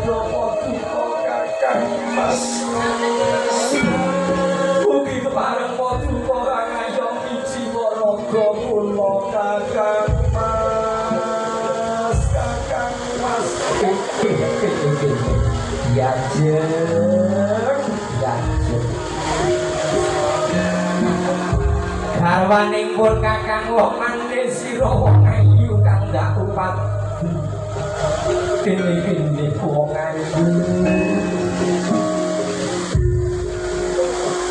pepodo paduka Kakang Mas. Ugi kepareng paduka ngayomi jiwa raga kula Kakang Mas, Kakang Mas. Yajeng, yajeng. Garwaning pun Kakang wong manis sira wong ayu kang ndak upat. Kene-kene wong ayu.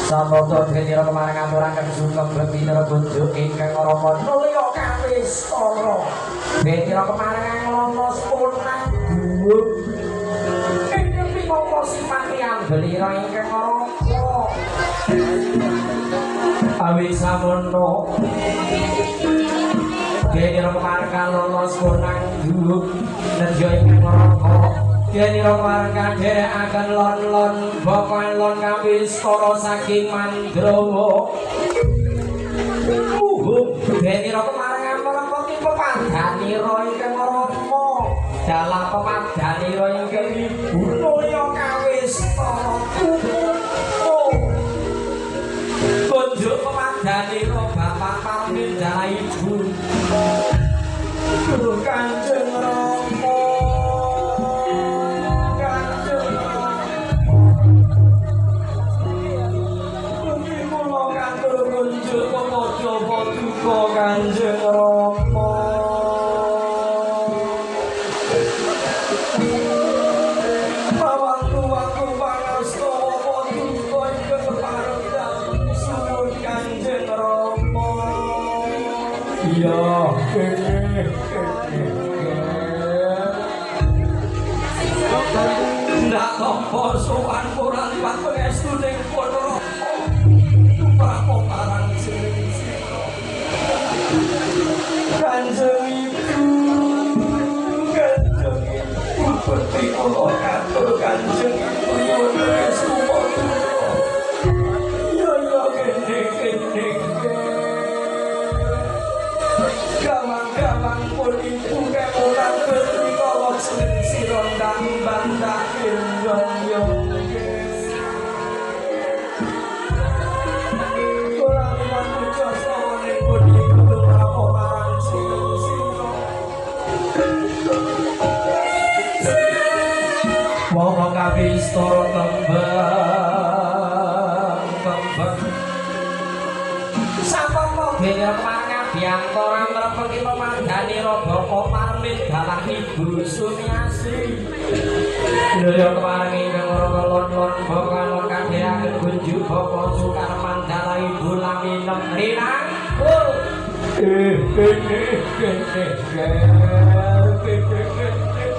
Samata dene kemareng aturaken sungkem bebinara kunjuk ingkang rama nulya kawistara. Dene kemareng nglono sepunang dhuwur. Ingkang pinangka sipati ambelira ingkang rama. Awi samono dene kemareng kalono sepunang dhuwur nedya ingkang rama. Dene kemareng kadherekaken lon-lon baka lon kawistara saking Mandrawa. Dene kemareng amrempeki pepadhanira ingkang rama. Dalah pepadhanira ingkang ibu nulya kawistara tumuku. Kunjuk pepadhanira bapak parmin dalah ibu. Duh Kanjeng Rama. Kanjeng Rama. Mugi kula katur kunjuk pepadha paduka Kanjeng Rama. Mawaktu-waktu pangastawa paduka ingkang kepareng dalem suwun Kanjeng Rama. Iya, kene kene. Ndak tampa sowan ora liwat pangestuning pun Rama. Tumrap marang jeneng sira. Kanjeng Ibu, Kanjeng Ibu putri kula katur Kanjeng Ibu nyuwun restu paduka. Ya ya kene kene. Gawang-gawang pun ibu kemulan putri kala jeneng sira ndang bandak yong yong. Ora liwat puja sawane pun ibu tumrap marang jeneng sira. Wong kawistara kembang kembang. Sampun dene kemareng abiyantara mrepeki pemadhanira bapa parmin dalah ibu Sumiasih. Nulya kemareng ingkang raka lon-lon baka lon kadheaken kunjuk bapa Sukarman dalah ibu Laminem rinangkul. Eh eh eh eh eh eh.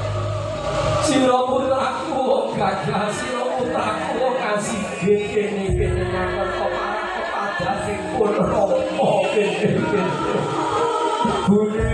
Sira putraku wong gagah, sira putraku wong asih kene kene nyatet kemareng kepada sing pun rama kene kene. Bune